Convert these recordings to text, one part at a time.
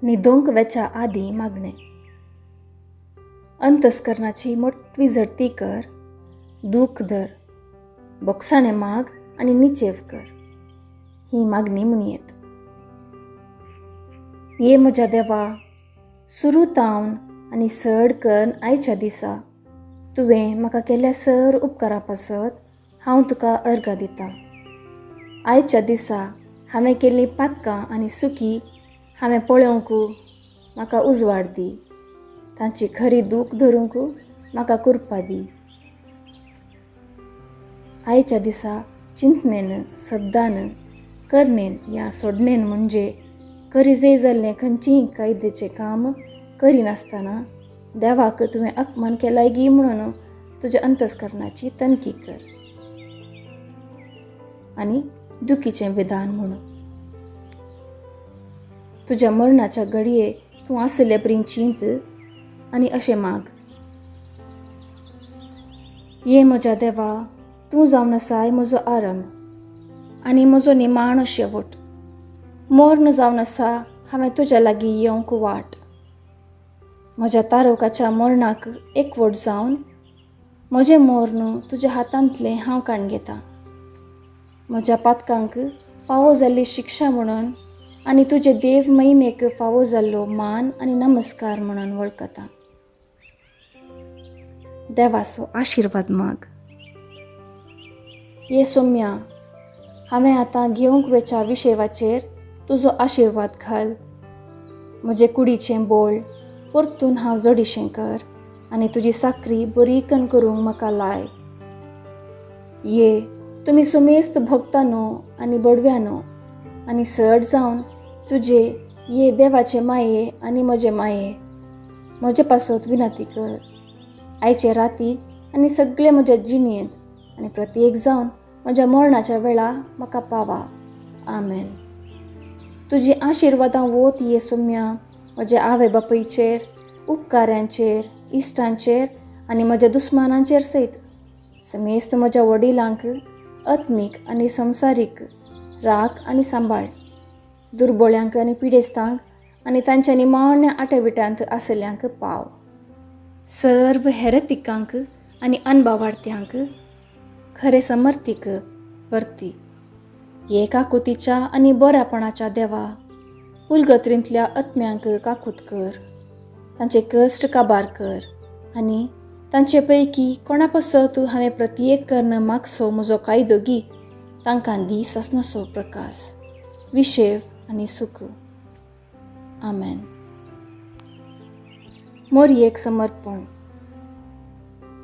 न्हिदोंक वेच्या आदीं मागणें. अंतस्करणाची मोटवी झडती कर, दूख धर, बोगसाणें माग आनी निचेव कर. ही मागणी म्हणयेत. ये म्हज्या देवा, सुरू तावन आनी सड कर्न आयच्या दिसा तुवें म्हाका केल्ल्या सर उपकारां पासत हांव तुका अर्गां दितां. आयच्या दिसा हांवें केल्लीं पातकां आनी सुकी हांवें पळोवंक म्हाका उजवाड दी. तांची खरी दूख धरूंक म्हाका कुरपा दी. आयच्या दिसा चिंतनेन, शब्दान, करणेन या सोडणेन म्हणजे करिजय जाल्लें खंयचीय कायद्याचें काम करिनासतना देवाक तुवें अपमान केलाय गी म्हणून तुज्या अंतस्करणाची तनकी कर आनी दुखीचें विधान म्हणून. तुज्या मरणाच्या घडये तूं आशिल्ले परी चिंत आनी अशें माग. ये म्हज्या देवा, तूं जावन आसाय म्हजो आरंभ आनी म्हजो निमाणो शेवट. मर्ण जावन आसा हांवें तुज्या लागीं येवंक वाट. म्हज्या तारोकाच्या मरणाक एकवट जावन म्हजें मर्ण तुज्या हातांतलें हांव काण घेतां. म्हज्या पातकांक फावो जाल्ली शिक्षा म्हणून आनी तुजे देव महिमेक फावो जाल्लो मान आनी नमस्कार म्हणून वळखता. देवाचो आशिर्वाद माग. ये सोम्या, हांवें आतां घेवंक वेच्या विशेवाचेर तुजो आशिर्वाद घाल. म्हजे कुडीचें बोळ परतून हांव जडिशें कर आनी तुजी साकरी बरी कन करूंक म्हाका लाय. ये तुमी सुमेस्त भक्तानो आनी बडव्यानो आनी सड जावन तुजे ये देवाचे माये आनी म्हजे माये म्हजे पासत विनंती कर. आयचे राती आनी सगळे म्हज्या जिणेंत आनी प्रत्येक जावन म्हज्या मरणाच्या वेळा म्हाका पावा. आमेन. तुजी आशिर्वादां वोत ये सोम्या म्हज्या आवय बापायचेर, उपकाऱ्यांचेर, इश्टांचेर आनी म्हज्या दुस्मानांचेर सयत. समेस्त म्हज्या वडिलांक आत्मीक आनी संवसारीक राख आनी सांबाळ. दुर्बोळ्यांक आनी पिडेस्तांक आनी तांच्या निमाण्या आटेविट्यांत आशिल्ल्यांक पाव. सर्व हेरतिकांक आनी अनबावार्थ्यांक खरें समर्थीक परती. हे काकुतीच्या आनी बऱ्यापणाच्या देवा, पुलगत्रींतल्या आत्म्यांक काकूत कर, तांचे कश्ट काबार कर आनी तांचे पैकी कोणा पासत हांवें प्रत्येक कर्ण मागसो म्हजो कायदो गी तांकां दी सासणाचो प्रकाश, विशेव आनी सुख. आमेन. मोरयेक समर्पण.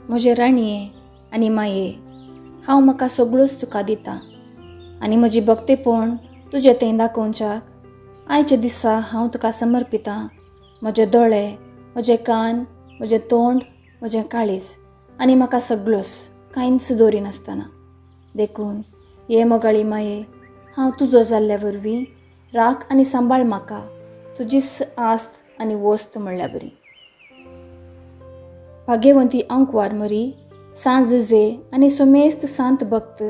म्हजे राणये आनी माये, हांव म्हाका सगळोच तुका दितां आनी म्हजी भक्तेपण तुजें तें दाखोवच्याक आयच्या दिसा हांव तुका समर्पितां. म्हजे दोळे, म्हजे कान, म्हजें तोंड, म्हजें काळीज आनी म्हाका सगळोच कांयच दवरिनासतना. देखून ये मोगाळी माये, हांव तुजो जाल्ल्या वरवीं राख आनी सांबाळ म्हाका तुजीच आस्त आनी वस्त म्हणल्या बरी. भाग्यवंती आंकवार मरी, सांत जुजे आनी सुमेस्त सांत भक्त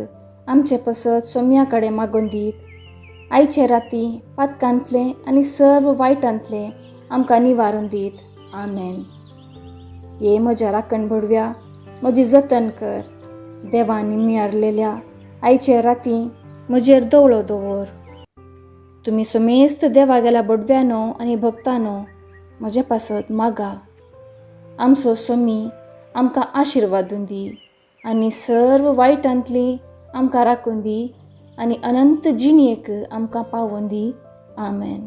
आमचे पसत सोम्या कडेन मागून दीत. आयचे राती पातकांतलें आनी सर्व वायटांतलें आमकां निवारून दीत. आमेन. ये म्हज्या राखण भडव्या, म्हजी जतन कर. देवान निमियारलेल्या आयचे राती म्हजेर दवळो दवर. तुमी सुमेस्त देवा गेल्या बडव्यानो आनी भक्तानो म्हजे पासत मागा. आमचो सोमी आमकां आशिर्वादून दी आनी सर्व वायटांतली आमकां राखून दी आनी अनंत जिणेक आमकां पावोवन दी. आमेन.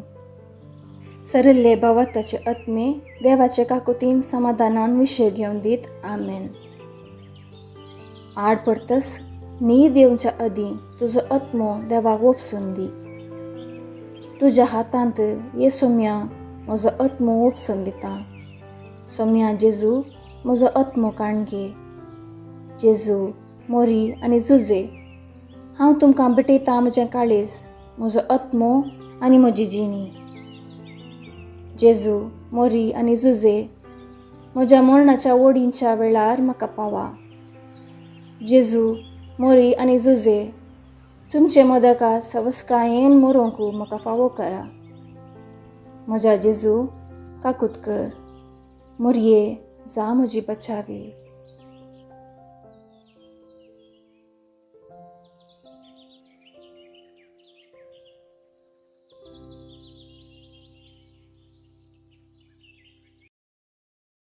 सरल्ले भावार्थाचे आत्मे देवाचे काकुतीन समाधानान विशय घेवन दीत. आमेन. आड पडतस न्हीद येवच्या आदीं तुजो आत्मो देवाक ओपसून दी. तुज्या हातांत ये सोम्या म्हजो आत्मो ओपसून दिता. सोम्या जेजू म्हजो आत्मो काण घे. जेजू, मोरी आनी जुजे, हांव तुमकां भेटयतां म्हजें काळीज, म्हजो आत्मो आनी म्हजी जिणी. जेजू, मोरी आनी जुजे, म्हज्या मरणाच्या ओडींच्या वेळार म्हाका पावा. जेजू, मोरी आनी जुजे, तुमचे मोदकात सवस्कायेन मरोंक म्हाका फावो करा. म्हज्या जेजू, काकूत कर. मोरये, जा म्हजी बचावी.